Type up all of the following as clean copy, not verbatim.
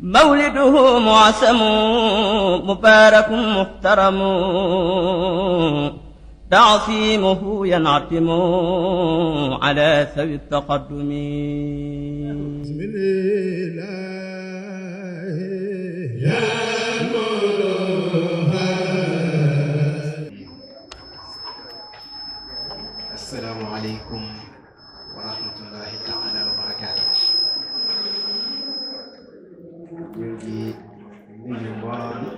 مولده معسم مبارك محترم تعصيمه ينعتم على ذوي التقدم. بسم الله السلام عليكم ورحمة الله تعالى وبركاته. ñu ngi nuyu mbooloo mi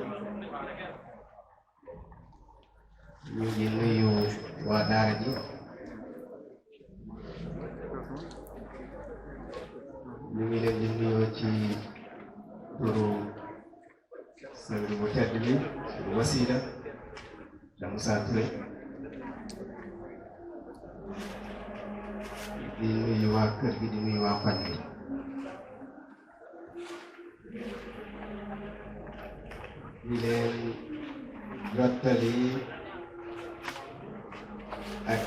ñu ngi nuyu waa daara ji ñu ngi leen di nuyoo ci turu sang bu tedd bi suñu wasiila da Moussa Touré di nuyu waa kër gi di nuyu waa koñ bi di leen jottali ak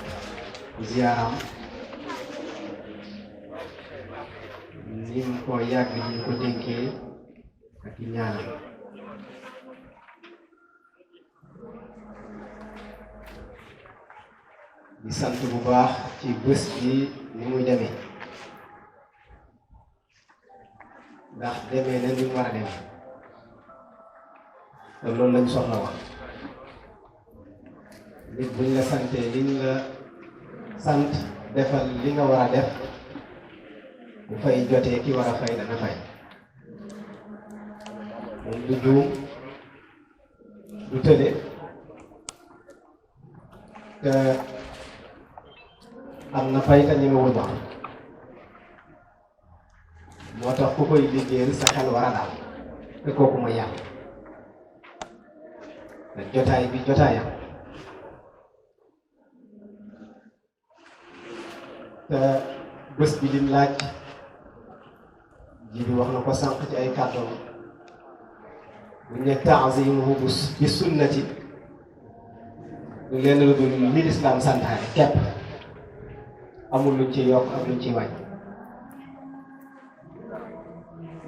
ziyaaram ni mu ko yàgg di ko dénkee ak i ñaanam di sant bu baax ci bés bi ni muy demee ndax demee na ni mu war a demee te loolu lañ soxla wax nit buñ la santee liñ la sant defal li nga war a def bu fay jotee ki war a fay dana fay moom du juum du tële te am na fay te ñu nga wul wax moo tax ku koy liggéeyal sa xel war a daal te kooku ma yàlla te jotaay bi jotaayam te bés bi lim laaj ji bi wax na ko sànq ci ay kàddoom bu ñu ne ta'zimuhu bi sunnati lu leen la dul li lislaam santaane képp amul luñ ci yokk ak luñ ci wàññi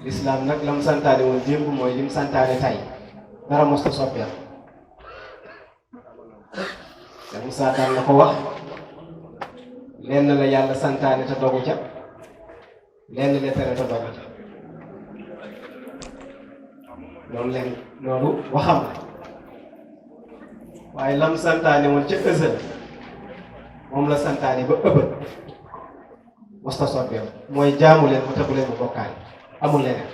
lislaam nag lam santaane woon démb mooy lim santaane tey dara mos ko soppeeku te Moussa daan na ko wax lenn la yàlla santaane te dogu ca lenn la tere te dogu ca loolu waxam la waaye lam santaane woon ca ësël moom la santaane ba ëbbët mosta soppeeku mooy jaamu leen mu tegu leen mu bokkaale amul leneen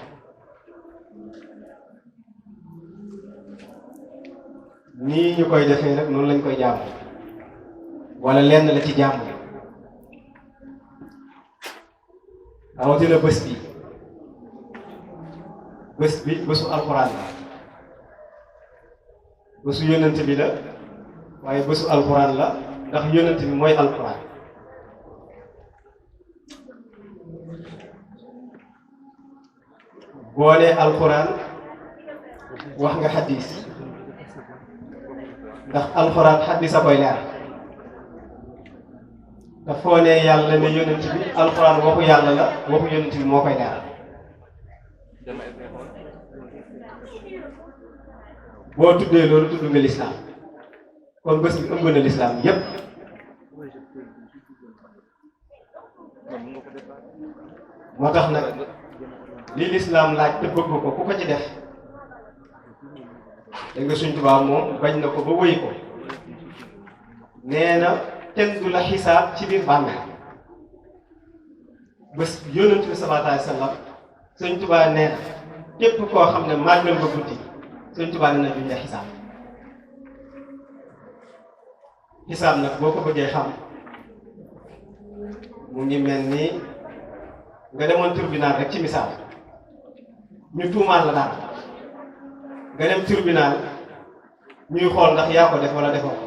nii ñu koy defee nag noonu lañ koy jaamu wala lenn la ci jaamu rawatina bés bi bésu alxuraan la bésu yonent bi la waaye bésu alxuraan la ndax yonent bi mooy alxuraan boo nee alxuraan wax nga xadis ndax alxuraan xadis a koy leer te foo nee yàlla ne yonent bi alxuraan waxu yàlla la waxu yonent bi moo koy leer boo tuddee loolu tudd nga lislaam kon bés bi ëmb na lislaam yépp moo tax nag li lislaam laaj te bëgg ko ku ko ci def da nga Sëñ Tuubaa moom bañ na ko ba wéy ko nee na kenn du la xisaab ci biir bàmmeel bés yonent bi sallallahu alayhi wa sallam Sëñ Tuubaa nee na képp koo xam ne màggal nga guddi Sëñ Tuubaa nee na duñ la xisaab xisaab nag boo ko bëggee xam mu ngi mel ni nga demoon tribunal rek ci misaal ñu tuumaal la daal nga dem tribunal ñuy xool ndax yaa ko def wala defoo ko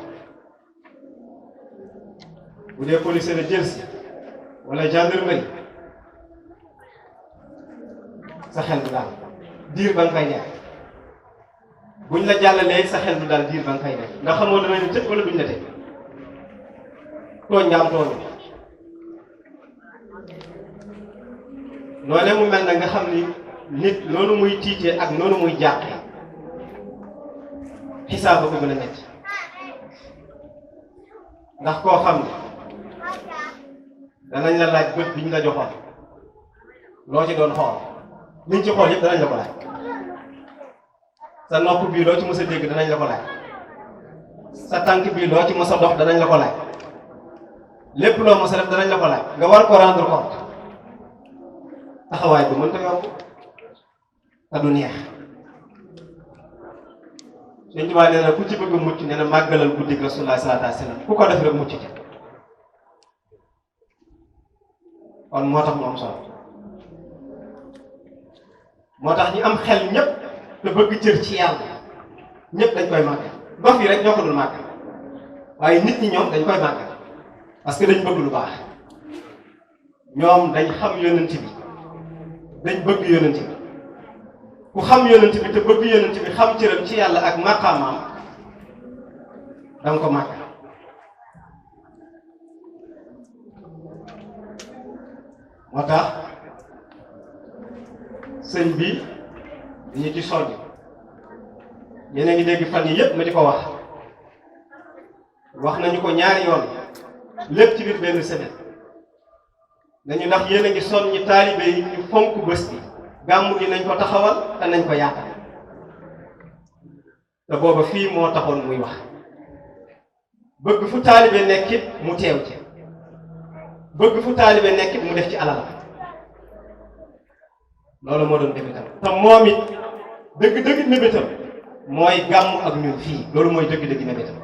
bu dee police la jël si wala gendarmerie sa xel du daal diir ba nga fay nekk buñ la jàllalee sa xel du daal diir ba nga fay nekk ndax xamoo danañu tëj wala duñ la tëj tooñ nga am tooñ noonu mu mel na nga xam ni nit noonu muy tiitee ak noonu muy jàqee xisaab ba ko gën a metti ndax koo xam ne danañ la laaj bët bi ñu la joxoon loo ci doon xool liñ ci xool yëpp danañ la ko laaj sa nopp bii loo ci mës a dégg danañ la ko laaj sa tànk bii loo ci mës a dox danañ la ko laaj lépp loo mës a def danañ la ko laaj nga war ko rendre compte taxawaay bi mënta yomb te du neex Sëñ Tuubaa nee na ku ci bëgg a mucc nee na màggalal guddig Rasulullah sallallahu alayhi wa sallam ku ko def rek mucc ci kon moo tax mu am solo moo tax ñi am xel ñëpp te bëgg cër ci yàlla ñëpp dañ koy màggal dof yi rek ñoo ko dul màggal waaye nit ñi ñoom dañ koy màggal parce que dañ bëgg lu baax ñoom dañ xam yonent bi dañ bëgg yonent bi ku xam yonent bi te bëgg yonent bi xam cëram ci yàlla ak maqaamaam danga ko màggal moo tax sëñ bi dañu ci soññ yéen a ngi dégg fan yi yépp ma di ko wax nañu ko ñaari yoon lépp ci biir benn semaine nañu ndax yéen a ngi soññ taalibe yi ñu fonk bés bi gàmmu gi nañ ko taxawal te nañ ko yaatal te booba fii moo taxoon muy wax bëgg fu taalibe nekkit mu teew ci bëgg fu taalibe nekkit mu def ci alal loolu moo doon mébétam te moom it dëgg-dëgg mébétam mooy gàmmu ak ñun fii loolu mooy dëgg-dëgg mébétam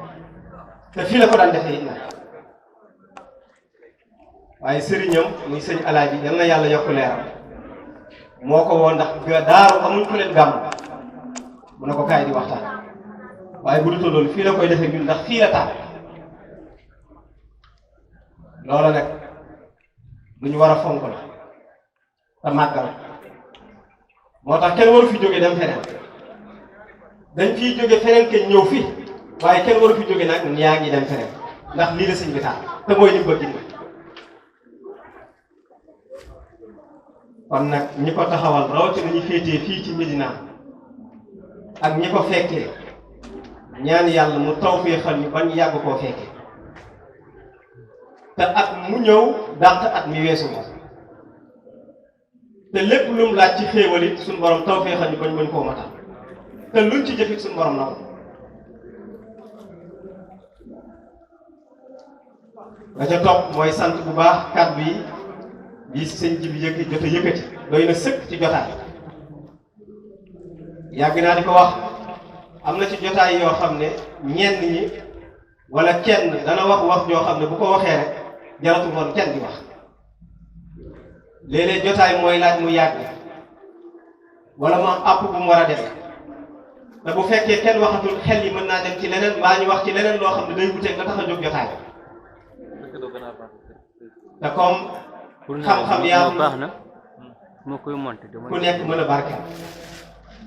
te fii la ko daan defee it nag waaye sëriñam muy sëñ Alaaji yal na yàlla yokk leeram moo ko woon ndax daaru amuñ ku leen gàmm mu ne ko kaay di waxtaan waaye bu dutoon loolu fii la koy defee ñun ndax fii la taal loola nag lu ñu war a fonk la te màggal moo tax kenn waru fi jóge dem feneen dañ fiy jóge feneen kenn ñëw fi waaye kenn waru fi jóge nag yaa ngi dem feneen ndax lii la sëñ bi taal te mooy li mu bëgg kon nag ñi ko taxawal rawatina ñi féetee fii ci Medina ak ñi ko fekkee ñaan yàlla mu tawfeexal ñu bañ yàgg koo fekkee te at mu ñëw dàq at mi weesu ko te lépp lu mu laaj ci xéewal it suñu borom tawfeexal ñu bañ koo matal te luñ ci jëfit suñu borom na ko la ca topp mooy sant bu baax kàddu yi sëñ ji bi jot a yëkkati doy na sëkk ci jotaay yàgg naa di ko wax am na ci jotaay yoo xam ne ñenn ñi wala kenn dana wax joo xam ne bu ko waxee rek jaratu woon kenn di wax léeg-léeg jotaay mooy laaj mu yàgg wala mu am àpp bu mu war a def te bu fekkee kenn waxatul xel yi mën naa dem ci leneen mbaa ñu wax ci leneen loo xam ne day wuteeg la tax a jóg jotaay te comme xam-xam yaa baax na moo koy monté ku nekk mën a barkeel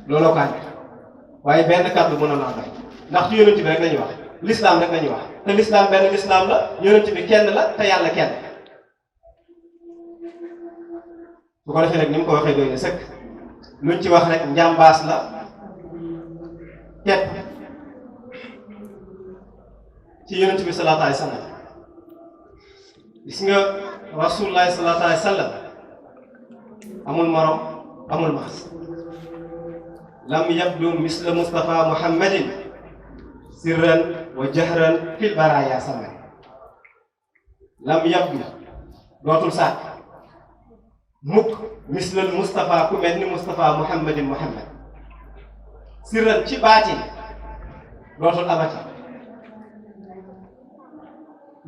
looloo ko ànd waaye benn kàddu mën a naa doy ndax ci yonent bi rek lañuy wax l'islam rek lañuy wax te l'islam benn l'islam la yonent bi kenn la te yàlla kenn bu ko defee nag ni mu ko waxee doy na sëkk luñ ci wax rek njàmbaas la képp ci yonent bi sallallahu alayhi wa sallam gis nga rasulullah sallallahu alayhi wa sallam amul morom amul maas lam yabdu misla Mustafa Muhammadin sirran wa jahran fil baraya saman lam yabdu dootul sàkk mukk mislal Mustafa ku mel ni Mustafa Muhammadin Muhammad sirran ci baatin dootul amati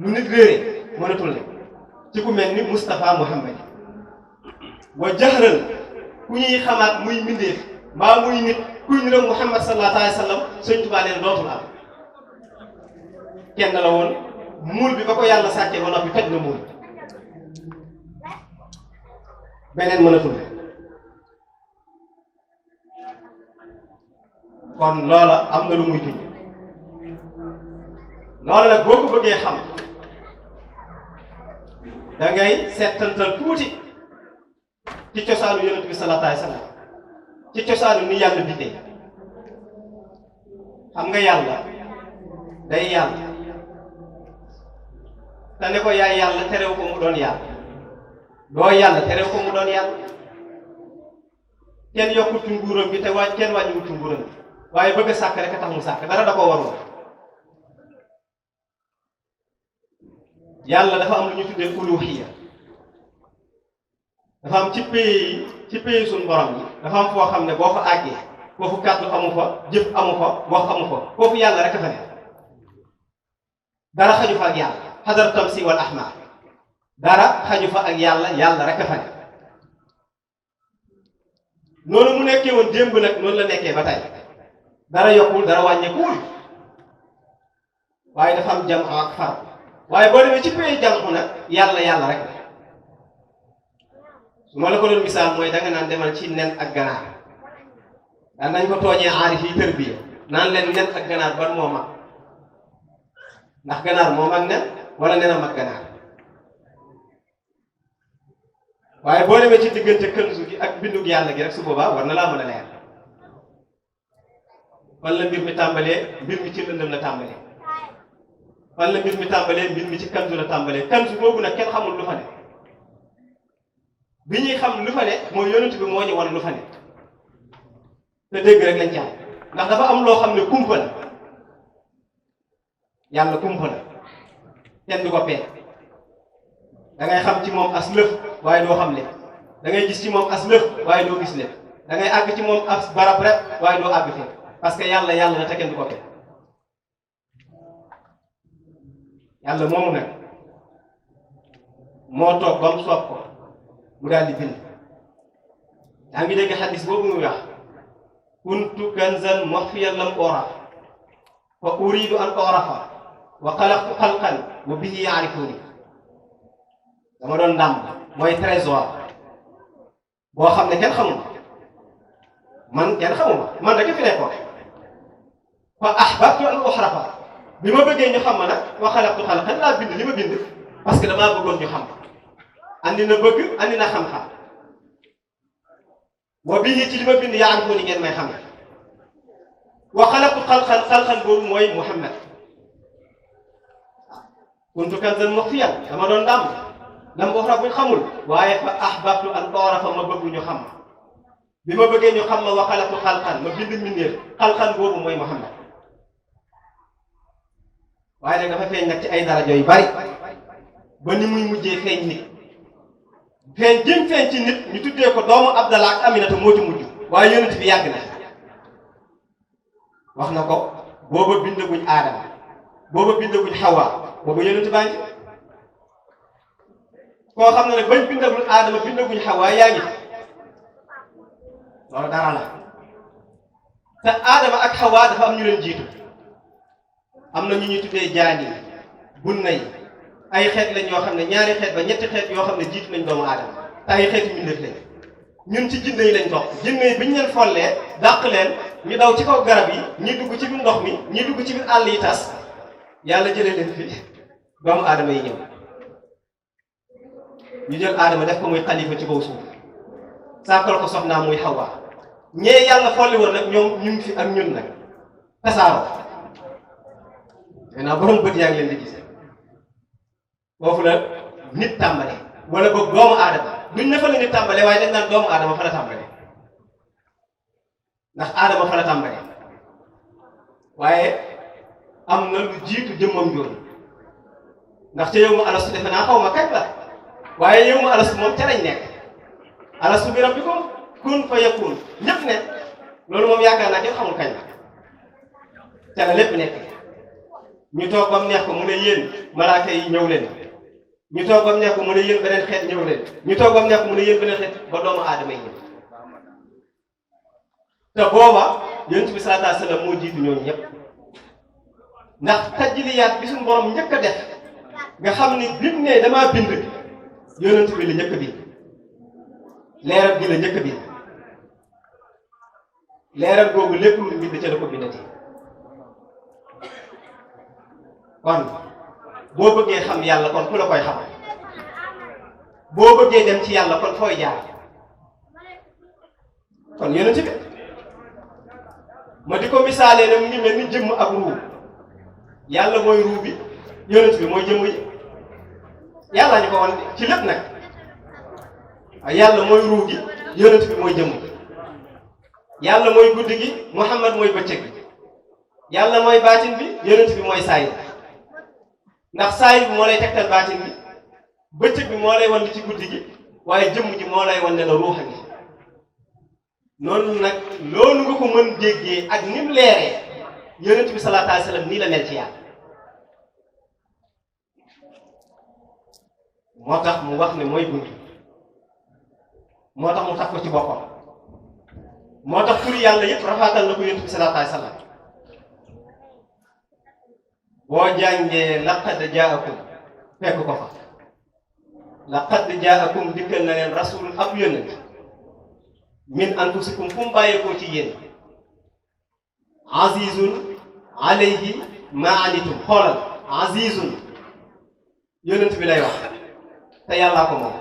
lu nit réere mënatul ne ci ku mel ni Mustafa Muhammad wa jahran ku ñuy xamaat muy mbindeef mbaa muy nit kuy niroog Muhammad sallallahu alayhi wa sallam Sëñ Tuubaa nee na dootul am kenn la woon muul bi ba ko yàlla sàkkee ba noppi toj na muul beneen mënatul kon loola am na lu muy tudd loola nag boo ko bëggee xam da ngay settantal tuuti ci cosaanu yonent bi sallallahu alayhi wa sallam ci cosaanu ni yàlla bindee xam nga yàlla day yàlla te ne ko yaay yàlla terew ko mu doon yàlla doo yàlla terew ko mu doon yàlla kenn yokkut ci nguuram bi te kenn wàññiwut ci nguuram bi waaye bëgg a sàkk rek a tax mu sàkk dara da koo warul yàlla dafa am lu ñu tuddee uluhiyya dafa am ci pays suñu borom yi dafa am foo xam ne boo fa àggee foofu kàddu amu fa jëf amu fa wax amu fa foofu yàlla rek a fa ne dara xaju fa ak yàlla xadar tamsi wal ahmar dara xaju fa ak yàlla yàlla rek a fa ne noonu mu nekkee woon démb nag noonu la nekkee ba tey dara yokkul dara wàññeekuwul waaye dafa am jam ak far waaye boo demee ci pays jam nag yàlla rek la su ma la ko doon misaal mooy danga naan demal ci nen ak ganaar daan nañ ko tooñee aarif yi tërbiya naan leen nen ak ganaar ban moo mag ndax ganaar moo mag nen wala nen a mag ganaar waaye boo demee ci diggante kënsu gi ak bindug yàlla gi rek su boobaa war na laa mën a leer fan la mbir mi tàmbalee mbir mi ci lëndëm la tàmbalee fan la mbir mi tàmbalee mbir mi ci kanzu la tàmbalee kanzu boobu nag kenn xamul lu fa ne bi ñuy xam lu fa ne mooy yonent bi moo ñu wan lu fa ne te dégg rek lañ ci am ndax dafa am loo xam ne kumpa la yàlla kumpa la kenn du ko peeg da ngay xam ci moom as lëf waaye doo xam lépp da ngay gis ci moom as lëf waaye doo gis lépp da ngay àgg ci moom as barab rek waaye doo àgg fépp parce que yàlla la te kenn du ko peeg yàlla moomu nag moo toog ba mu soob ko mu daal di bind yaa ngi dégg xadis boobu muy wax kuntu kanzan maxfiyan lam oraf fa uridu an orafa wa xalaqtu xalqan wa bihi yaarifuni dama doon ndàmb mooy trésor boo xam ne kenn xamuma kenn xamuma man rek fi nekkoon fa ahbabtu an uxrafa bi ma bëggee ñu xam ma nag wa xalaqtu xalqan laa bind li ma bind parce que damaa bëggoon ñu xam andi na bëgg andi na xam-xam wa bii ci li ma bind yaa am ni ngeen may xam wa xalaqtu xalqan boobu mooy Muhammad kuntu kanzan maxfiyan dama doon dàmm lam wax buñ xamul waaye fa ahbabtu an orafa ma bëgg ñu xam bi ma bëggee ñu xam ma wa xalaqtu xalqan ma bind mbindeef xalqan boobu mooy Muhammad waaye nag dafa feeñ nag ci ay daraja yu bari ba ni muy mujjee feeñ nit feeñ jëm feeñ ci nit ñu tuddee ko doomu Abdallah ak Aminata moo ci mujj waaye yonent bi yàgg na wax na ko booba bindaguñ Aadama booba bindaguñ Hawa booba yonent baa ngi koo xam ne nag bañ bindagul Aadama bindaguñ Hawa yaa ngi loolu dara la te Aadama ak Hawa dafa am ñu leen jiitu am na ñu ñuy tuddee jaani bunna yi ay xeet lañ yoo xam ne ñaari xeet ba ñetti xeet yoo xam ne jiitu nañ doomu aadama te ay xeeti mbindeef lañ ñun ci jinne yi lañ dox jinne yi biñ leen follee dàq leen ñu daw ci kaw garab yi ñi dugg ci biir ndox mi ñi dugg ci biir àll yi tas yàlla jëlee leen fi doomu aadama yi ñëw ñu jël aadama def ko muy xalifa ci kaw suuf sàkkal ko soxnaam muy Hawa ñee yàlla folli woon nag ñoom ñu ngi fi ak ñun nag tasaaroo maintenant borom bët yaa ngi leen di gis foofu la nit tàmbale wala boog doomu aadama duñ ne fa la nit tàmbale waaye dañ naan doomu aadama fa la tàmbale ndax aadama fa la tàmbale waaye am na lu jiitu jëmmam jooju ndax ca yow ma alastu defe naa xaw ma kañ la waaye yow ma alastu moom ca lañ nekk alastu bi rabbikum kun fa yakun ñëpp ne loolu moom yaakaar naa kenn xamul kañ la ca la lépp nekk ñu toog ba mu neex ko mu ne yéen malaaka yi ñëw leen ñu toog ba mu neex ko mu ne yéen beneen xeet ñëw leen ñu toog ba mu neex ko mu ne yéen beneen xeet ba doomu aadama yi ñëw te booba yonent bi sallallahu alayhi wasallam moo jiitu ñooñu ñëpp ndax tajliyaat bi suñu borom njëkk a def nga xam ni bi mu ne damaa bind yonent bi la njëkk a bind leeral bi la njëkk a bind leeral googu lépp lu bind ca la ko bindati kon boo bëggee xam yàlla kon ku la koy xam boo bëggee dem ci yàlla kon fooy jaar kon yonent bi ma di ko misaalee ne mu ngi mel ni jëmm ak ruu yàlla mooy ruu bi yonent bi mooy jëmm yi yàlla ñu ko wan ci lépp nag yàlla mooy ruu gi yonent bi mooy jëmm yàlla mooy guddi gi Muhammad mooy bëccëg bi yàlla mooy baatin bi yonent bi mooy saayir ndax saayir bi moo lay tegtal baatin bi bëccëg bi moo lay wan li ci guddi gi waaye jëmm ji moo lay wan ne la ruuxa gi noonu nag loolu nga ko mën déggee ak ni mu leeree yonent bi salaatu alayhi wa sallam nii la mel ci yàlla moo tax mu wax ne mooy bunt moo tax mu tax ko ci boppam moo tax turi yàlla yëpp rafaatal na ko yonent bi salaatu alayhi wa sallam boo jàngee laqad jaakum fekk ko fa laqad jaakum dikkal na leen rasul ab yonent min anfusikum fu mu bàyyeekoo ci yéen azizun alayhi ma anitum xoolal azizun yonent bi lay wax te yàllaa ko moom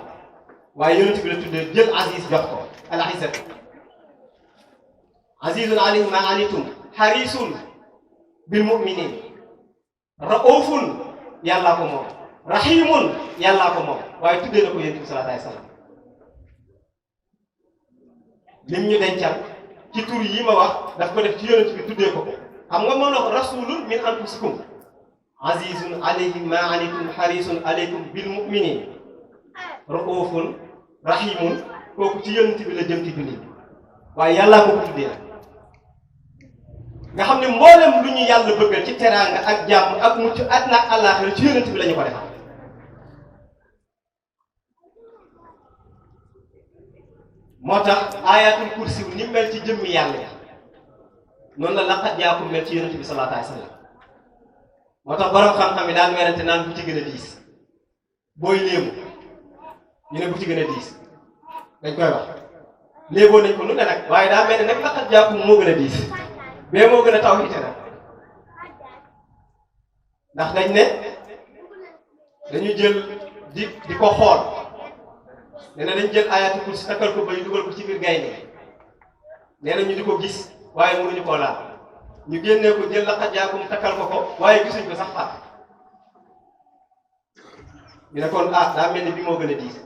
waaye yonent bi la tuddee jël aziz jox ko al izzat azizun alayhi ma anitum harisun bil mu'minin raufun yàllaa ko moom rahimun yàllaa ko moom waaye tuddee na ko yonent bi sallallahu alayhi wa sallam lim ñu dencal ci tur yi ma wax daf ko def ci yonent bi tuddee ko xam nga moom la ko rasulun min anfusikum azizun alayhi ma anitum harisun alaykum bil mu'minin raufun rahimun kooku ci yonent bi la jëm ci jullit waaye yàllaa ko ko tuddee nga xam ne mboolem lu ñu yàlla bëggal ci teraanga ak jàmm ak mucc àddina ak àllaaxira ci yonent bi la ñu ko defal moo tax ayatul kursi ni mel ci jëmmi yàlla ya noonu la laqad jaakum mel ci yonent bi sallallahu alayhi wa sallam moo tax borom xam-xam yi daan werante naan bu ci gën a diis booy léemu ñu ne bu ci gën a diis dañ koy wax léeboo nañ ko lu ne nag waaye daa mel ne nag laqad jaakum moo gën a diis bee moo gën a taw ite nag ndax dañ ne dañu jël di ko xool nee na dañ jël ayatul kursi takkal ko bay dugal ko ci biir gaynde nee na ñu di ko gis waaye mënuñu koo laal ñu génnee ko jël laqad jaakum takkal ko waaye gisuñ ko sax fàtt ñu ne kon daa mel ni bi moo gën a diis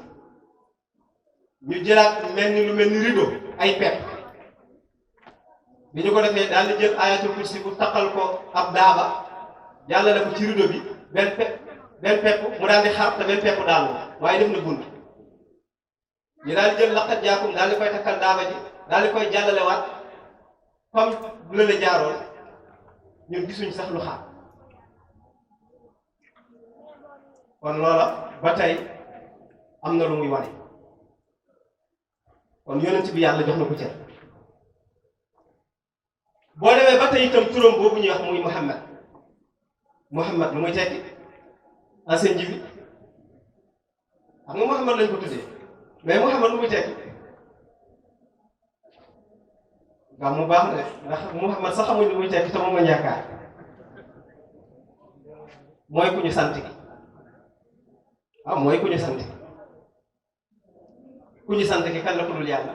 ñu jëlaat mel ni lu mel ni rideau ay pepp bi ñu ko defee daal di jël ayatul kursi bu takkal ko ab daaba jàllale ko ci rideau bi benn pepp mu daal di xar te benn pepp daal waaye def na bunt ñu daal di jël laqad jaakum daal di koy takkal daaba ji daal di koy jàllalewaat comme bu la jaaroon ñun gisuñ sax lu xaar kon loola ba tey am na lu muy wane kon yonent bi yàlla jox na ko cër boo demee ba tey itam turam boobu ñuy wax muy Muhammad lu muy tekki ancien ji bi xam nga Muhammad lañ ko tuddee mais Muhammad lu muy tekki Gamou baax na ndax Muhammad sax xamuñ lu muy tekki te moom la yaakaar mooy ku ñu sant gi mooy ku ñu sant ki kan la ko dul yàlla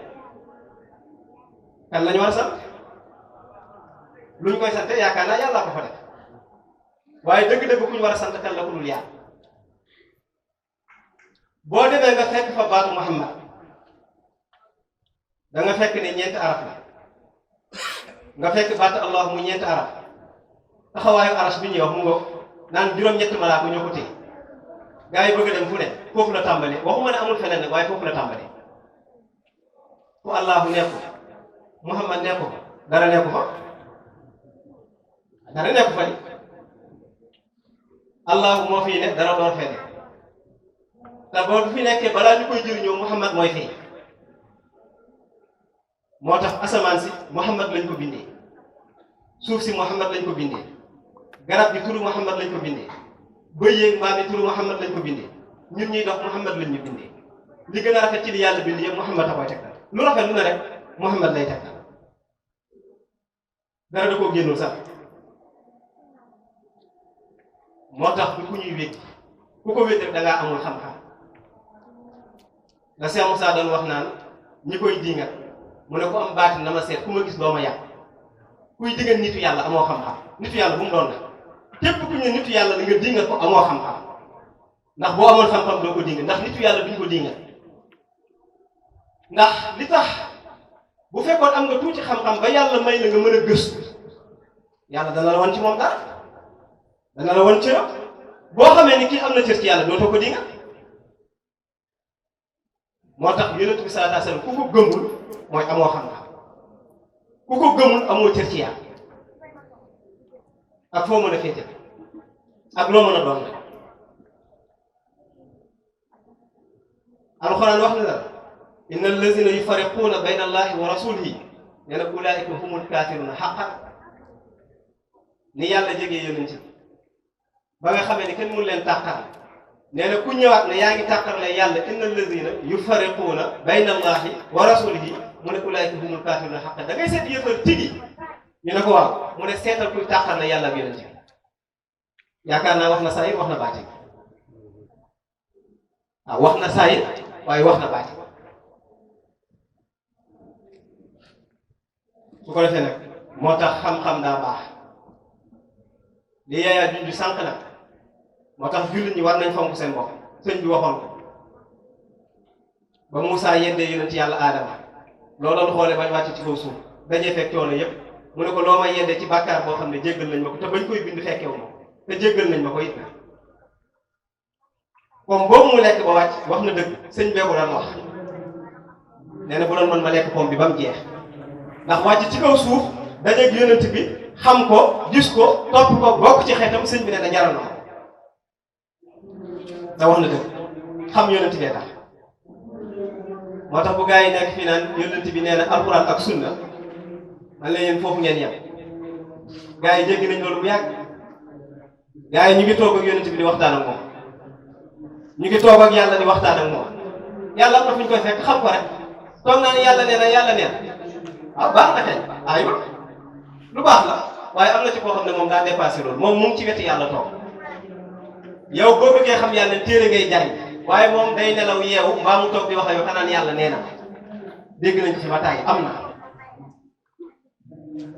kan la ñu war a sant lu ñu koy sante yaakaar naa yàlla ko fa def waaye dëgg-dëgg ku ñu war a sant kan la ko dul yàlla boo demee nga fekk fa baatu Muhammad da nga fekk ne ñeenti araf la nga fekk baatu Allah mu ñeenti araf taxawaayu arash bi ñuy wax mu ngo naan juróom-ñetti malaaka ñoo ko téye gaa yi bëgg dem fu ne foofu la tàmbalee waxuma ne amul feneen nag waaye foofu la tàmbalee fu Allahu nekku Muhammad nekku dara nekku fa dara nekku fa Allahu moo fii ne dara door fee ne te boo fi nekkee balaa ñu koy jëriñoo Muhammad mooy fii moo tax asamaan si Muhammad lañ ko bindee suuf si Muhammad lañ ko bindee garab bi turu Muhammad lañ ko bindee bëy yeeg mbaam yi turu Muhammad lañ ko bindee ñun ñuy dox Muhammad lañ ñu bindee li gën a rafet ci li yàlla bind yëpp Muhammad a koy tegtal lu rafet lu ne rek Muhammad lay tegtal dara da koo génnul sax moo tax du ku ñuy wékk ku ko wékk rek da ngaa amul xam-xam la Cheikh Moussa doon wax naan ñi koy diingat mu ne ko am baatin na ma seet ku ma gis doo ma yàq kuy digal nitu yàlla amoo xam-xam nitu yàlla bu mu doon nag képp ku ñu nitu yàlla la nga dinga ko amoo xam-xam ndax boo amoon xam-xam doo ko dinga ndax nitu yàlla duñ ko dinga ndax li tax bu fekkoon am nga tuuti xam-xam ba yàlla may la nga mën a gëstu yàlla dana la wan ci moom dara dana la wan cëram boo xamee ni kii am na cër ci yàlla dootoo ko dinga moo tax yonent bi sallallahu alayhi wasallam ku ko gëmul mooy amoo xam-xam ku ko gëmul amoo cër ci yàlla ak foo mën a féete ak loo mën a doon alxuraan wax na la inna allazina yufarriquuna bayna allahi wa rasulihi nee na ulaika humul kafiruna haqqan ni yàlla jegee yonent bi ba nga xamee ni kenn mënu leen tàqar nee na ku ñëwaat ne yaa ngi tàqarle yàlla inna allazina yufarriquuna bayna allahi wa rasulihi mu ne ulaika humul kafiruna haqqan da ngay seet yëfal tigi ñu ne ko waaw mu ne seetal kuy tàqarle yàlla ak yonent bi yaakaar naa wax na saa yi wax na baati waaw wax na saa yi waaye wax na baati su ko defee nag moo tax xam-xam daa baax li yaayaa junj sànq nag moo tax jullit ñi war nañ fonk seen bopp sëñ bi waxoon ko ba Moussa yeddee yonent yàlla aadama loo doon xoolee bañ wàcc ci kaw suuf dajee fekk coono yépp mu ne ko loo ma yeddee ci bàkkaar boo xam ne jéggal nañ ma ko te bañ koy bind fekkewu ma te jéggal nañ ma ko it na comme boobu mu lekk ba wàcc wax na dëgg sëñ beebu daan wax nee na bu doon man ma lekk pomme bi ba mu jeex ndax wàcc ci kaw suuf dajeeg yonent bi xam ko gis ko topp ko bokk ci xeetam sëñ bi ne da jaral na ko da wax na dëgg xam yonent bee tax moo tax bu gaa yi nekk fii naan yonent bi nee na alxuraan ak sunna man la yéen foofu ngeen yem gaa yi jéggi nañ loolu bu yàgg gaa yi ñu ngi toog ak yonent bi di waxtaan ak moom ñu ngi toog ak yàlla di waxtaan ak moom yàlla am na fu ñu koy fekk xam ko rek toog naa ne yàlla nee na yàlla nee na ah baax na kay aywa lu baax la waaye am na ci koo xam ne moom daa dépassé loolu moom mu ngi ci wetu yàlla toog yow boo bëggee xam yàlla téere ngay jàng waaye moom day nelaw yeewu mbaa mu toog di wax ak yow xanaan yàlla nee na dégg nañ ko ci ba tàyyi am na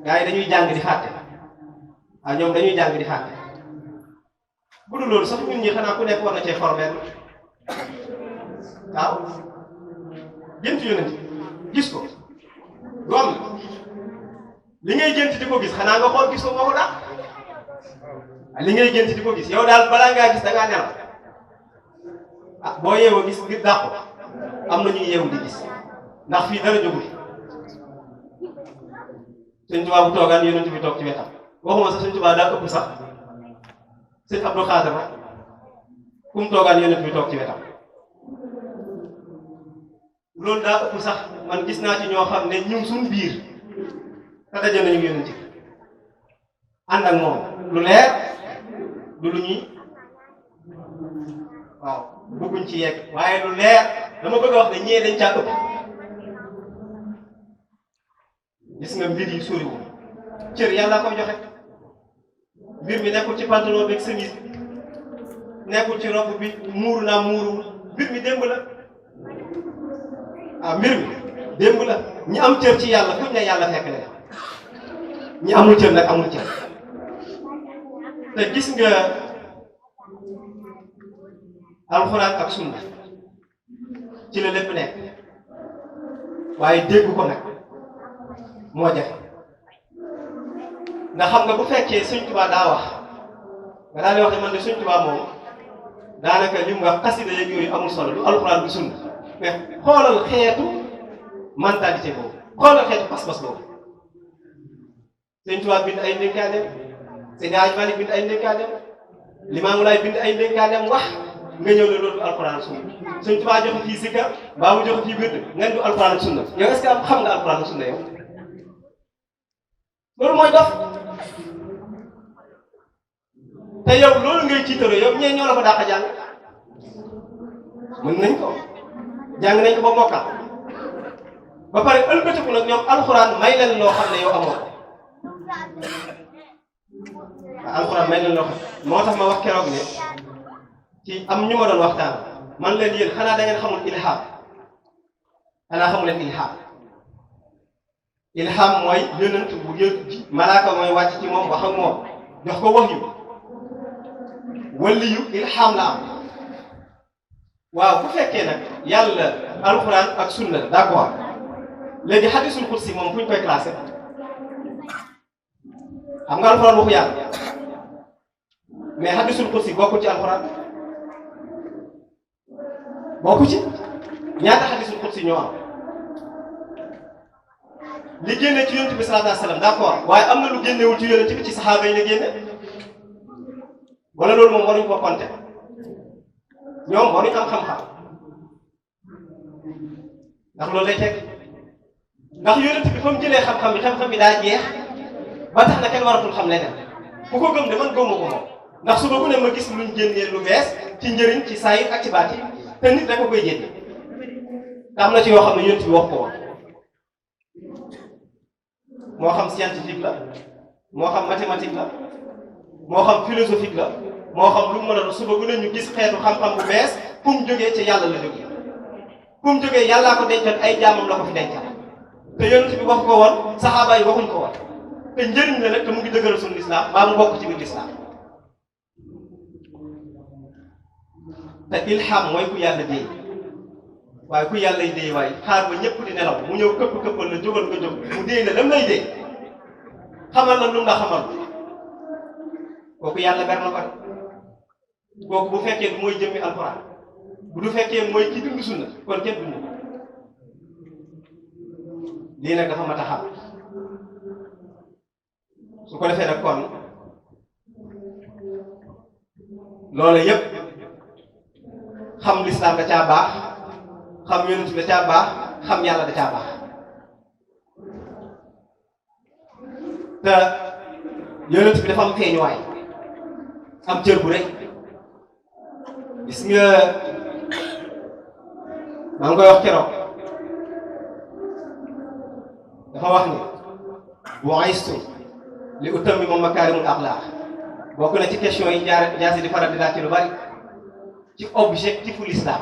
gars yi dañuy jàng di fàtte ah ñoom dañuy jàng di fàtte bu dul loolu sax ñun ñi xanaa ku nekk war na cee formel waaw jënt yonent gis ko du am li ngay jënt di ko gis xanaa nga xool gis ko moo ko daal li ngay jënt di ko gis yow daal balaa ngaa gis da ngaa nelaw ah boo yeewoo gis ngir dàqu am na ñu yeewu di gis ndax fii dara jógu fi Sëñ Tuubaa bu toogaan yonent bi toog ci wetam waxuma sax Sëñ Tuubaa daa ëpp sax Sëñ Abdou Khadre fu mu toogaan yonent bi toog ci wetam loolu daa ëpp sax man gis naa ci ñoo xam ne ñun suñ biir te daje nañu yonent bi ànd ak moom lu leer du lu ñuy waaw bëgguñ ci yegg waaye lu leer dama bëgg a wax ne ñee dañ caa ëpp gis nga mbir yi soriwul cër yàlla koy joxe mbir mi nekkul ci pantalon beeg chemise nekkul ci robe bi muuru naa muuruwul mbir mi démb la ah mbir mi démb la ñi am cër ci yàlla fuñ ne yàlla fekk leen ñi amul cër nag amul cër te gis nga alxuraan ak sunna ci la lépp nekk waaye dégg ko nag moo jafe ndax xam nga bu fekkee Sëñ Tuubaa daa wax nga daal di wax ne man de Sëñ Tuubaa moom daanaka li mu wax xasida yeeg yooyu amul solo du alxuraan du sunna mais xoolal xeetu mentalité boobu xoolal xeetu pas-pas boobu Sëñ Tuubaa bind ay ndénkaaneem Seydi Hadji Malick bind ay ndénkaaneem Limaamu Laay bind ay ndénkaaneem wax nga ñëw ne loolu du alxuraan ak sunna Sëñ Tuubaa joxe fii zikar mbaa mu joxe fii wird nga ne du alxuraan ak sunna yow est-ce que am xam nga alxuraan ak sunna yow loolu mooy dof te yow loolu ngay tiitaroo yow ñee ñoo la ko dàq jàng mën nañ ko jàng nañ ko ba mokkal ba pare ëlbatiku nag ñoom alxuraan may leen loo xam ne yow amoo ko waaw alxuraan may leen loo xam moo tax ma wax keroog ne ci am ñu ma doon waxtaan man leen yéen xanaa da ngeen xamul ilhaam xanaa xamu leen ilhaam ilham mooy yonent bu malaaka mooy wàcc ci moom wax ak moom jox ko wax yu waliyu ilham la am. waaw bu fekkee nag yàlla alquran ak sunna d'accord léegi hadisul qudsi moom fu ñu koy classé xam nga alquran waxu yàlla mais hadisul qudsi bokku ci alquran bokku ci ñaata hadisul qudsi ñoo am li génne ci yonent bi sallallahu alayhi wasallam d'accord waaye am na lu génnewul ci yonent bi ci saxaaba yi la génne wala loolu moom waruñu ko compter ñoom waruñu am xam-xam ndax loolu lay teg ndax yonent bi fa mu jëlee xam-xam bi daa jeex ba tax na kenn waratul xam leneen ku ko gëm de man gëmuma ko moom ndax suba bu ne ma gis luñ génnee lu bees ci njëriñ ci saayir ak ci baati te nit da ko koy génne te am na ci yoo xam ne yonent bi wax ko woon moo xam scientifique la moo xam mathématique la moo xam philosophique la moo xam lu mu mën a suba bu ne ñu gis xeetu xam-xam bu bees fu mu jógee ci yàlla la jógee fu mu jógee yàllaa ko dencoon ay jaamam la ko fi dencal te yonent bi wax ko woon saxaaba yi waxuñ ko woon te njëriñ la nag te mu ngi dëgëral suñu lislaam maa mu bokk ci biir lislaam te ilham mooy ku yàlla déey waaye ku yàlla y déey waaye xaar ba ñëpp di nelaw mu ñëw këppal la jógal nga jóg mu déey la lam lay déey xamal la lu mu la xamal kooku yàlla ber na ko kooku bu fekkee mooy jëmmi alxuraan bu du fekkee mooy ki dund sunna kon kenn dund ko lii nag dafa mat a xam su ko defee nag kon loolu yépp xam lislaam da caa baax xam yonent da caa baax xam yàlla da caa baax te yonent bi dafa am feeñuwaay am cër bu rek gis nga maa ngi koy wax keroog dafa wax ni bu'istu li utammima makaarimul axlaaq bokk na ci question yi jaasi di faral di laaj ci lu bari ci objectifu l'islam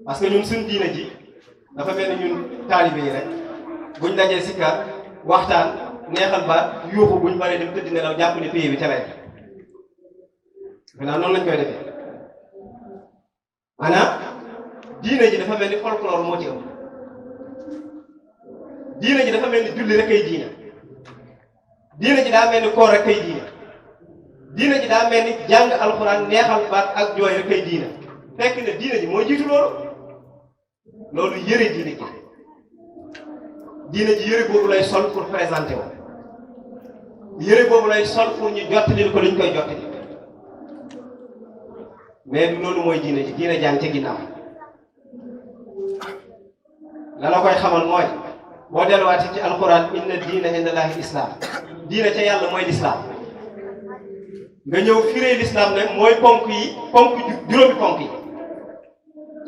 parce que ñun suñ diine ji dafa mel ni ñun taalibe yi rek buñ dajee sikar waxtaan neexal ba yuuxu buñ baree dem tëdd nelaw jàpp ne pays bi ca lay maintenant noonu lañ koy defee maanaam diine ji dafa mel ni folklore moo ci ëpp diine ji dafa mel ni julli rek ay diine ji daa mel ni koor rek ay diine ji daa mel ni jàng alxuraan neexal baat ak jooy rek ay fekk ne diine ji mooy jiitu loolu yëre diine ji yëre boobu lay sol pour présenter wu yëre boobu lay sol pour ñu jottali ko luñ koy jottali mais du loolu mooy diine ji diine jàng ca ginnaaw la la koy xamal mooy boo delluwaatee ci alxuraan inna diina indallahi islam diine ca yàlla mooy lislaam nga ñëw firee lislaam ne mooy juróomi ponk yi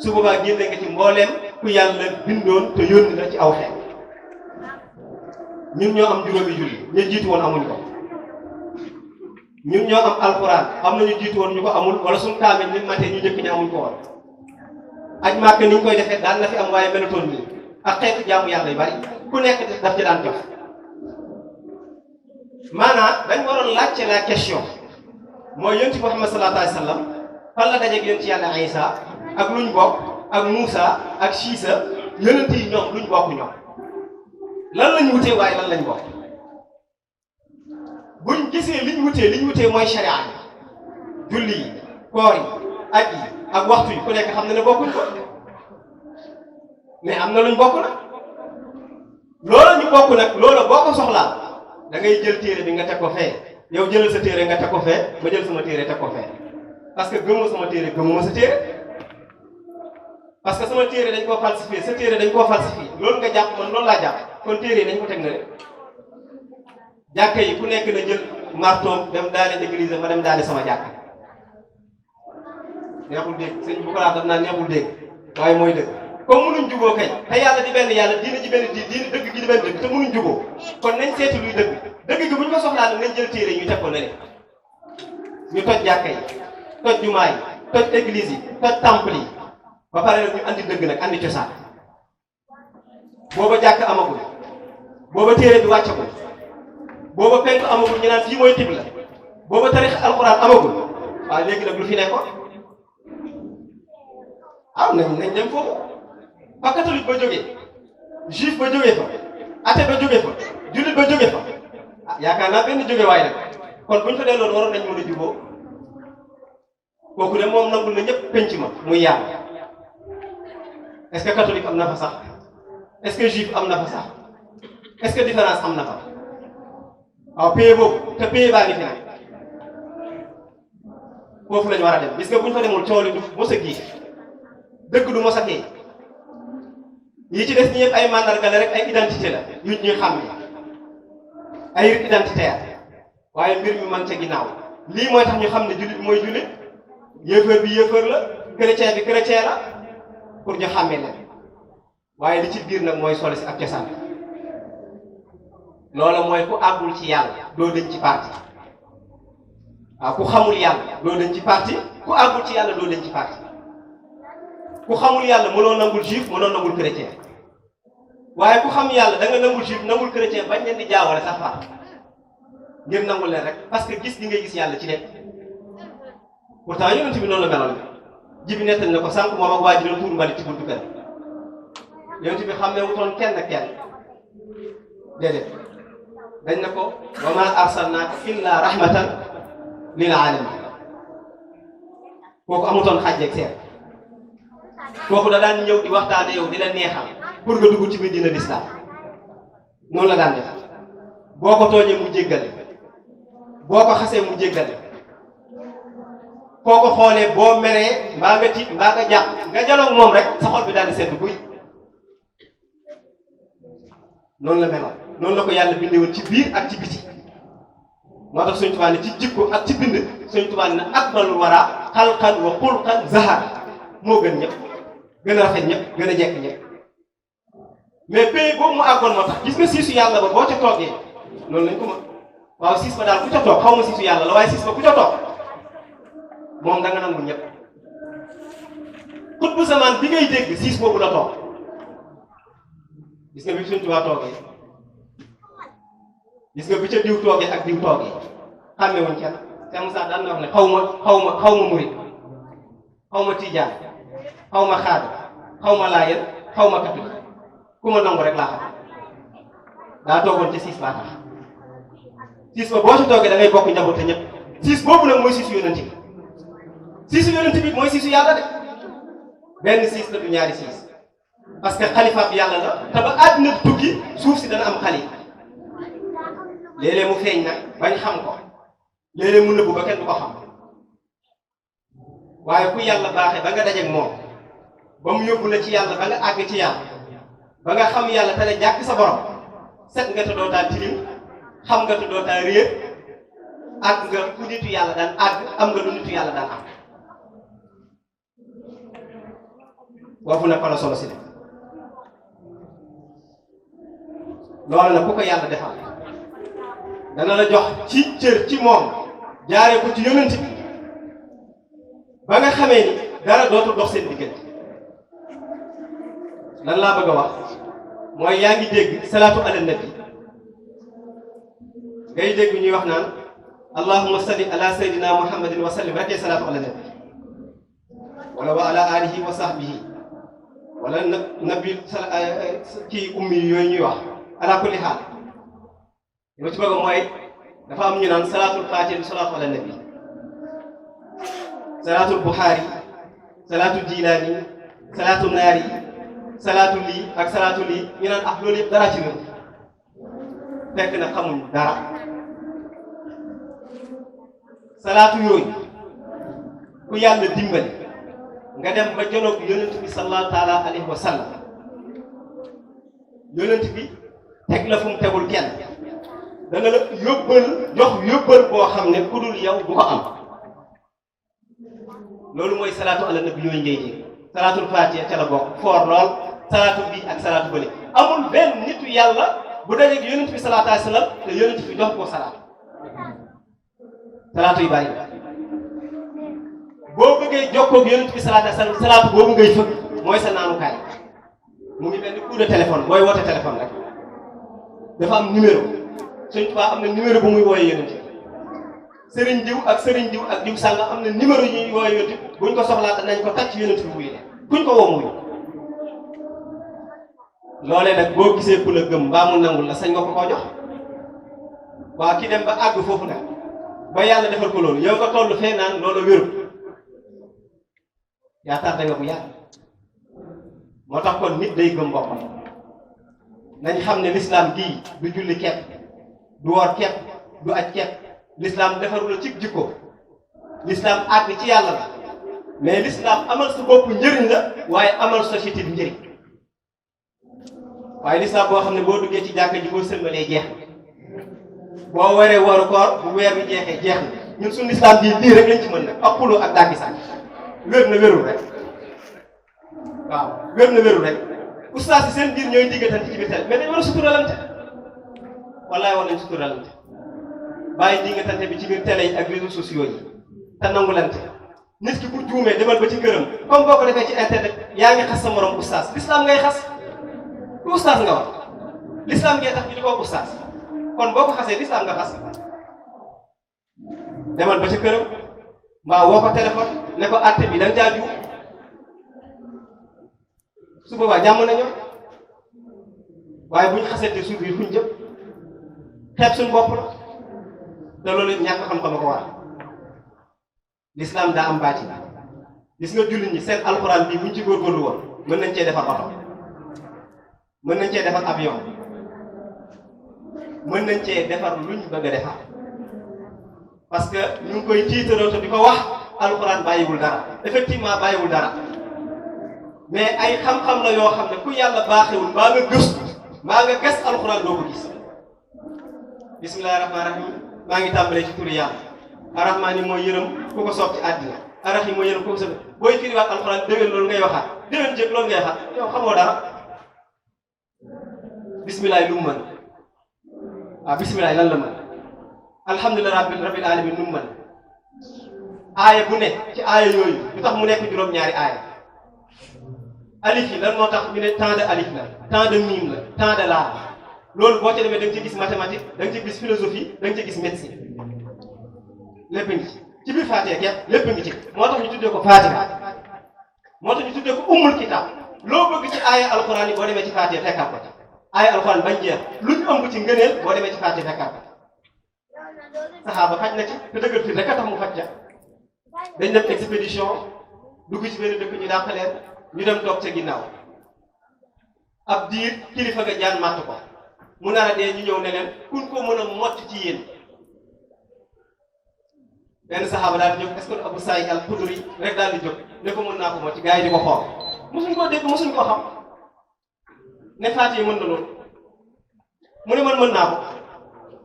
su boobaa génne nga ci mbooleem ku yàlla bindoon te yónni la ci aw xeet ñun ñoo am juróomi julli ñu jiitu woon amuñ ko ñun ñoo am alxuraan am na ñu jiitu woon ñu ko amul wala suñu kaamil ni matee ñu njëkk ñu amuñ ko woon aj màkk ni ñu koy defee daan na fi am waaye melutoon nii ak xeetu jaamu yàlla yu bari ku nekk daf ci daan jox maanaam dañ waroon laajte la question mooy yonent bi Muhammad sallallahu alayhi wa sallam fan la dajeeg yonent yàlla Isa ak luñ bokk ak Moussa ak Siisa yonent yi ñoom luñ bokk ñoom lan lañ wutee waaye lan lañ bokk buñ gisee liñ wutee mooy sharia yi julli yi koor yi aj yi ak waxtu yi ku nekk xam na ne bokkuñ ko mais am na luñ bokk nag loola ñu bokk nag loola boo ko soxlaa da ngay jël téere bi nga teg ko fee yow jëlal sa téere nga teg ko fee ma jël sama téere teg ko fee parce que gëmoo sama téere gëmuma sa téere parce que sama téere dañ koo falsifié sa téere dañ koo falsifié loolu nga jàpp man loolu laa jàpp kon téere yi dañ ko teg na rek jàkka yi ku nekk na jël martoom dem daane église ma dem daane sama jàkk neexul dégg sëñ bu ko laa daf naa neexul dégg waaye mooy dëgg comme mënuñ juboo kay te yàlla di benn yàlla diine ji benn diine dëgg gi di benn dëgg te mënuñ juboo kon nañ seeti luy dëgg gi buñ ko soxlaa nag nañ jël téere ñu teg ko ne ñu toj jàkka yi toj jumaa yi toj église yi toj temple yi ba pare nag ñu andi dëgg nag andi cosaan booba jàkk amagul booba téere bi wàccagul booba penku amagul ñu naan fii mooy xibla booba tarix alquran amagul waaw léegi nag lu fi nekkoon nañ dem foofu ba catholique ba jógee juif ba jógee fa athée ba jógee fa jullit ba jógee fa yaakaar naa benn jóge waaye nag kon buñ fa delloon waroon nañ mën a juboo kooku de moom nangul na ñëpp penc ma muy yàlla est-ce que catholique am na fa sax est-ce que juif am na fa sax est-ce que différence am na fa waaw pays boobu te pays baa ngi fi nag foofu lañ war a dem gis nga buñ fa demul coow li du mos a gis dëgg du mos a tey yi ci des ñi yëpp ay mandarga la rek ay identité la yu ñuy xam ay rite identitaire waaye mbir mi man ca ginnaaw lii mooy tax ñu xam ne jullit mooy jullit yéefar bi yéefar la chrétien bi chrétien la pour ñu xàmmee leen waaye li ci biir nag mooy solo si ak cosaan loola mooy ku àggul ci yàlla doo dañ ci parti waaw ku xamul yàlla doo dañ ci parti ku àggul ci yàlla doo dañ ci parti ku xamul yàlla mënoo nangul juif mënoo nangul chrétien waaye ku xam yàlla da nga nangul juif nangul chrétien bañ leen di jaawale sax far ngir nangul leen rek parce que gis gi ngay gis yàlla ci leen pourtant yonent bi noonu la meloon jibi nettali na ko sànq moom ak waa ji doon tuur mbalit ci buntu kër yonent bi xam ne wutoon kenn déedéet dañ na ko wa ma arsalnaaka illa rahmatan lil alamin kooku amutoon xàjjeeg seet kooku da daan ñëw di waxtaane yow di la neexal pour nga dugg ci Medina l'islam noonu la daan def boo ko tooñee mu jéggale boo ko xasee mu jéggale foo ko xoolee boo meree mbaa nga tiit mbaa nga jàpp nga jaloog moom rek sa xol bi daal di sedd buy noonu la meloon noonu la ko yàlla bindewoon ci biir ak ci biti moo tax Sëñ Tuubaa ne ci jikko ak ci bind Sëñ Tuubaa ne akmalul wara xalqan wa xulqan zahar moo gën ñëpp gën a rafet ñëpp gën a jekk ñëpp mais pays boobu mu àggoon moo tax gis nga siisu yàlla ba boo ca toogee loolu lañ ko mën waaw siis ba daal ku ca toog xaw ma siisu yàlla la waaye siis ba ku ca toog moom da nga nangul ñëpp xut bu zaman bi ngay dégg siis boobu la toog gis nga bi Sëñ Tuubaa toogee gis nga bi ca diw toogee ak diw toogee xàmmee wuñ kenn Cheikh Moussa daan na wax ne xaw ma murid xaw ma tijaan xaw ma xaadir xaw ma laayeen xaw ma catholique ku ma nangu rek laa xam daa toogoon ca siis baa tax siis ba boo ci toogee da ngay bokk njaboot te ñëpp siis boobu nag mooy siisu yonent bi siisu yonent bi mooy siisu yàlla de benn siis la du ñaari siis parce que xalifa bi yàlla la te ba àddina tukki suuf si dana am xalifa léeg-léeg mu feeñ nag bañ xam ko léeg-léeg mu nëbbu ba kenn du ko xam waaye ku yàlla baaxee ba nga dajeeg moom ba mu yóbbu la ci yàlla ba nga àgg ci yàlla ba nga xam yàlla te ne jàkk sa borom set nga te dootaa tilim xam nga te dootaa réer àgg nga fu nitu yàlla daan àgg am nga lu nitu yàlla daan am boobu nag fa la solo si de loolu nag ku ko yàlla defal dana la jox ci cër ci moom jaaree ko ci yonent bi ba nga xamee ni dara dootul dox seen diggante lan laa bëgg a wax mooy yaa ngi dégg salaatu ala nabi ngay dégg ñuy wax naan allahumma salli ala sayyidina muhammadin wa sallim rek salaatu ala nabi wala wa ala alihi wa sahbihi wala nabi kii ummi yooyu ñuy wax ala kulli xaal li ma ci bëgg mooy dafa am ñu naan salaatul faatiha salaatu ala nabi salaatul buxaari salaatul jilaani salaatul naari salaatul lii ak salaatul lii ñu naan ah loolu yëpp dara ci ñun fekk na xamuñ dara salaatu yooyu ku yàlla dimbali nga dem ba janoog yonent bi sallallahu taala alayhi wa sallam yonent bi teg la fu mu tegul kenn dana la jox yóbbal boo xam ne ku dul yow du ko am loolu mooy salaatu ala nabi yooyu ngay dégg salaatul faatiha ca la bokk foor lool salaatu bi ak salaatu bële amul benn nitu yàlla bu dajeeg yonent bi salaatu alayhi wa sallam te yonent bi jox ko salaatu yu bari boo bëggee jokkoo ak yonent bi salaatu alayhi wa sallam salaatu boobu ngay fëgg mooy sa naanukaay mu ngi mel ni coup de téléphone booy woote téléphone rek dafa am numéro Sëñ Tuubaa am na numéro bu muy wooyee yonent sëriñ diw ak diw sànga am na numéro yu ñuy wooyee yonent buñ ko soxlaata nañ ko tàcc yonent bi wuyu ne kuñ ko woo muy loolee nag boo gisee ku la gëm mbaa mu nangul la sañ nga ko koo jox waa ki dem ba àgg foofu nag ba yàlla defal ko loolu yow nga toll fee naan loolu wéru yaa tardé nga bu yàgg moo tax kon nit day gëm boppam nañ xam ne l'islam gii du julli kepp du woor kepp du aj kepp l'islam defarul la ci jikko l'islam àgg ci yàlla la mais l'islam amal sa bopp njëriñ la waaye amal société bi njëriñ waaye l'islam boo xam ne boo duggee ci jàkka ji boo sëlmalee jeex boo waree waru koor bu weer bi jeexee jeex na ñun suñu l'islam bii lii rek lañ ci mën nag ak xuloo ak dàggi sànq wér na wérul rek waaw wér na wérul rek oustaz yi seen biir ñooy diggatante ci biir télé mais dañ war a suturalante wallaay war nañ suturalante bàyyi diggatante bi ci biir télé yi ak réseaux sociaux yi te nangulante nit ki bu juumee demal ba ci këram comme boo ko defee ci internet yaa ngi xas sa morom oustaz l'islam ngay xas lu oustaz nga wax l'islam ngay tax ñu di ko oustaz kon boo ko xasee l'islam nga xas demal ba ci këram mbaa woo ko téléphone ne ko àtte bi da nga caa juum su boobaa jàmm nañu waaye bu ñu xasante suuf yi fuñ jëm xeeb suñu bopp la te loolu ñàkk xam-xam ko war l'islam daa am baati gis nga jullit ñi seen alxuraan bii buñ ci góorgóorlu woon mën nañ cee defar oto mën nañ cee defar avion mën nañ cee defar luñ bëgg a defar parce que ñu ngi koy tiitaroo te di ko wax alxuraan bàyyiwul dara effectivement bàyyiwul dara mais ay xam-xam la yoo xam ne ku yàlla baaxewul mbaa nga gëstu mbaa nga gas alxuraan doo ko gis bismillahi rahmaani rahim maa ngi tàmbalee ci turi yàlla arrahmaan yi mooy yërëm ku ko soob ci àddina arrahim mooy yërëm ku ko soob booy firiwaat alxuraan déwén loolu ngay waxaat déwén jëg loolu ngay waxaat yow xamoo dara bismillahi lu mu mën waaw bismillahi lan la mën alhamdulilah rabbil alamin lu mu mën aaya bu ne ci aaya yooyu lu tax mu nekk juróom-ñaari aaya alif yi lan moo tax ñu ne temps de alif la temps de mime la temps de laa loolu boo ca demee da nga ci gis mathématique da nga ci gis philosophie da nga ci gis médecine lépp ngi ci biir Fatiha képp lépp ngi ci moo tax ñu tuddee ko Fatiha moo tax ñu tuddee ko ummul kitab loo bëgg ci aaya alxuraan yi boo demee ci Fatiha fekkaat ko ci aaya alxuraan bañ jeex lu ñu ëmb ci ngëneel boo demee ci Fatiha fekkaat ko saxaaba faj na ci te dëggal fi rek a tax mu faj ca dañ dem expédition dugg ci benn dëkk ñu dàq leen ñu dem toog ca ginnaaw ab diir kilifa ga jaan màtt ko mu nar a dee ñu ñëw ne leen kun ko mën a mott ci yéen benn saxaaba daal di jóg est-ce que Abu Saïd al-Xudri rek daal di jóg ne ko mën naa ko mott ci gars yi di ko xool mosuñ koo dégg mosuñ ko xam ne Faatiha mën na loolu mu ne man mën naa ko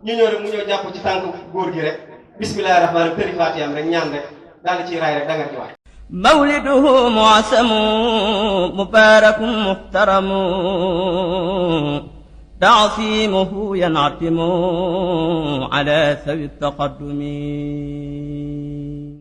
ñu ñëw rek mu ñëw jàpp ci tànk góor gi rek bismillahi rahmaani rahim tëri Faatiha am rek ñaan rek daal di ciy raay rek dangar ci waat مولده معسم مبارك محترم تعصيمه ينعتم على ذوي التقدم